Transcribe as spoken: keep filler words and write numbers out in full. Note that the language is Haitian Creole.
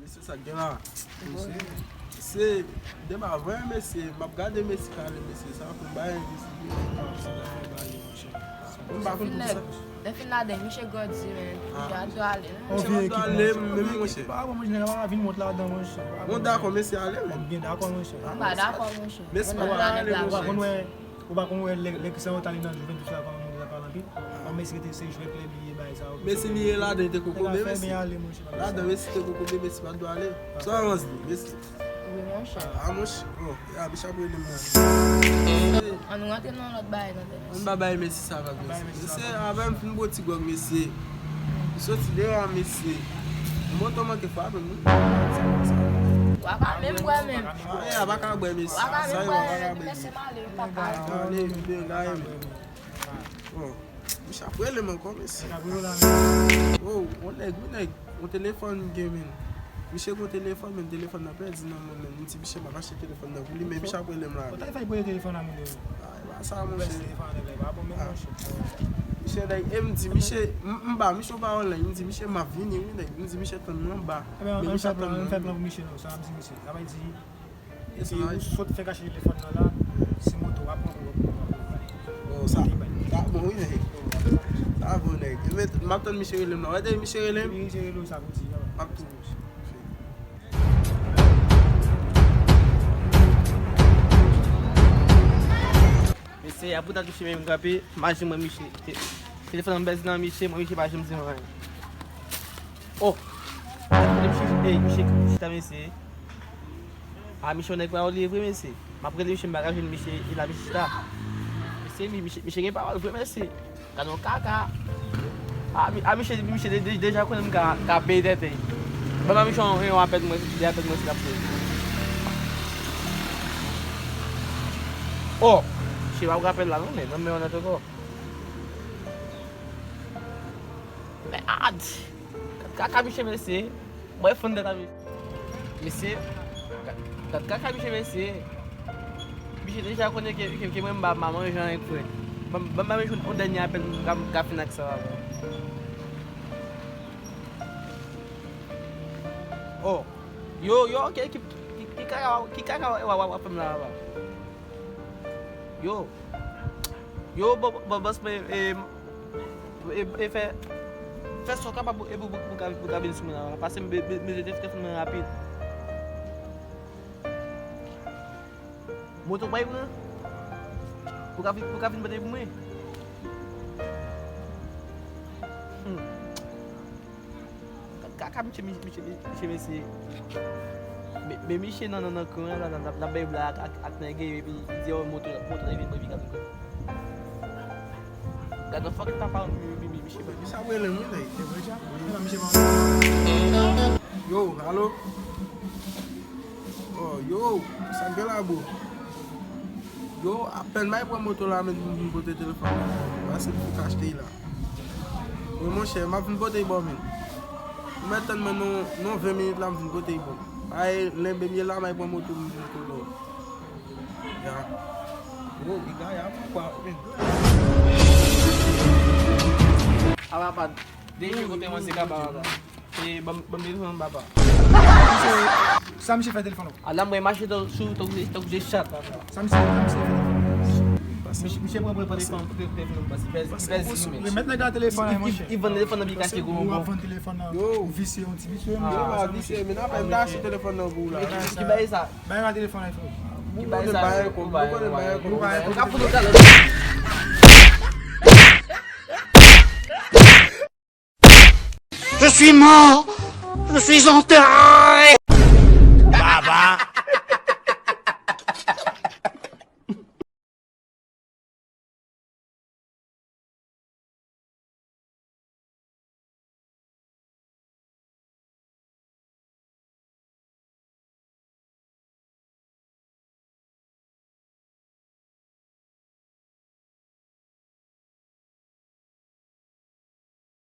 Se sa k gen la. Se dema vre mesye, m ap gade mesye k ale mesye, sa pou bay mesye. Bon, m pa konn pou sa. Lè fin ladan, misye grandi, men. Misye ap dwe ale. Misye ap dwe ale, men monchè. Pa bon, monchè, nèg la pa vin mont ladan, monchè. Bon, dakò, mesye ale, men. Byen dakò, monchè. M pa dakò, monchè. Mesye pa dwe ale, monchè. Ou pa konn wè lè, lè Cristiano t ale nan Juventus la, kòman moun yo t ap pale anpil? Bon, Messi te se jwèt klèb li ye, bagay sa yo. Messi li ye ladan, li te kokobe Messi. Ladan Messi te kokobe Messi, pa t dwe ale. Sa avans li, Messi. Wi, monchè. A, monchè. Bon, ya, Bishop rele m la. An nou rantre nan lòt bagay nan tèt. Ann ba bay Messi sa vag, Messi. Messi, avè m fin bwè ti gwòg, Messi. Li soti deyò, Messi. Moto manke frape m, wi. W a pa menm bwè menm. A, ya, pa ka bwè, Messi. W a pa menm bwè menm. Lese m ale, papa. Ale, vin, ale. Bon, misye ap rele m ankò, mesye. Oh, yon nèg, wi, nèg. Yon telefòn m gen, men. Misye gen yon telefòn, men telefòn nan pèdi nan men, men. M di misye m ap achte telefòn nan pou li, men misye ap rele m la. Ou ta fè voye telefòn nan men. Ah, e pa sa, monchè. Telefòn nan men, pa bon, men, monchè. Misye, nèg, e m di misye, m, m ba misye yon pawòl, nèg. M di misye, m ap vini, wi, nèg. M di misye, tann mwen anba. Men misye ap tann mwen. Fè plan pou misye, non. Sa m di misye. Sa vle di, epi ou sot fè kache telefòn nan la, se moto w ap pran pou w ap pran. Bon, sa, sa bon, wi, nèg. Sa bon, nèg. Ebyen, m ap tann misye rele m nan. Wè, misye rele m. Misye rele w, sa pou di, m ap tann misye. Mesye, apre ta touche men m kanpe, mache mwen misye. Te-, telefòn nan bèz nan misye, mwen misye pa janm di mwen anyen. Oh! Misye, ey, misye, chita mesye. Ah, misye yon nèg pa olye vre, mesye. M ap rele misye, m pa ka jwenn misye, e la misye chita. Mesye, mi-, misye, misye gen pawòl vre, mesye. Gade yon kaka. Ah, mi-, ah, misye, misye de-, de-, deja konnen m ka, ka peye tèt, ey. Ban m misye yon, yon apèl mwen, de apèl mwen, si l ap fè. Oh! Misye pa rapèl la, non, men, non, men, on ankò. Mèd! Gad kaka misye, mesye. Mwen fann tèt a misye. Mesye, gad, gad kaka misye, mesye. Misye deja konnen ke, ke, ke mwen m pa, m pa manje anyen, frè. Ban m, ban m, ban m jwenn yon dènye apèl, m ka, m ka fin ak sa, papa. Oh. Yo, yo, ki, ki, ki, ki kaka, ki kaka w, w, w, w ap fè m la, papa? Yo. Yo, bò-, bò-, bòs mwen, e, e, e fè, fè sa w kapab pou, e pou, pou, pou ka, pou ka vin sou mwen la. Pase m be-, be-, bezwen te telefòn mwen rapid. Moto pa pran. Pou ka vin, pou ka vin pote pou mwen. Hmm. Kaka misye, misye, misye, misye, mesye. Men, men misye nan, nan, nan kwen an la, la, la, la bay blag ak, ak, ak nèg yo, epi li di, oh, moto, moto, epi, epi, epi, gade. Gade nan fòk ta pa mi, mi, mi, misye. Misye ap rele m, wi, nèg. Se vre, sa? Wi. Nan misye pa. Yo, alo? Oh, yo, sa gen la, bro? Yo, apèn m al pran moto la, men m vin pote telefòn nan. Pase m fouke achte la. Wi, monchè, m ap vin pote l ba w, men. Ou mèt tann mwen non, non ven minit la, m vin pote l ba w. Ay, lenbe m ye la, m al pran moto m vin pote l ba w. Ya. Gwo, piga, ya, poukwa, men. A papa, depi kote mwen se kaba, papa. E, ban m, ban m telefòn, papa. Sa misye fè telefòn ou? A la, mwen mache sou, tankou, tankou de chat, papa. Sa misye, sa misye fè telefòn? Misye, misye pran, pran telefòn, pran telefòn, pase, pase, pase. Remèt nèg la telefòn, monchè. Li vann telefòn nan pi kache gwo. Ou ap vann telefòn nan. Yo. Ou visye, yon ti visye, yo, pa visye, men nan, pa m ta achte telefòn nan pou ou la. Ki, ki bagay sa? Bay la telefòn la, frè. Ki bagay sa? Ou konnen bagay kon, ou konnen bagay kon. Ou ka fout ou talè. Je suis mort. Je suis enterré.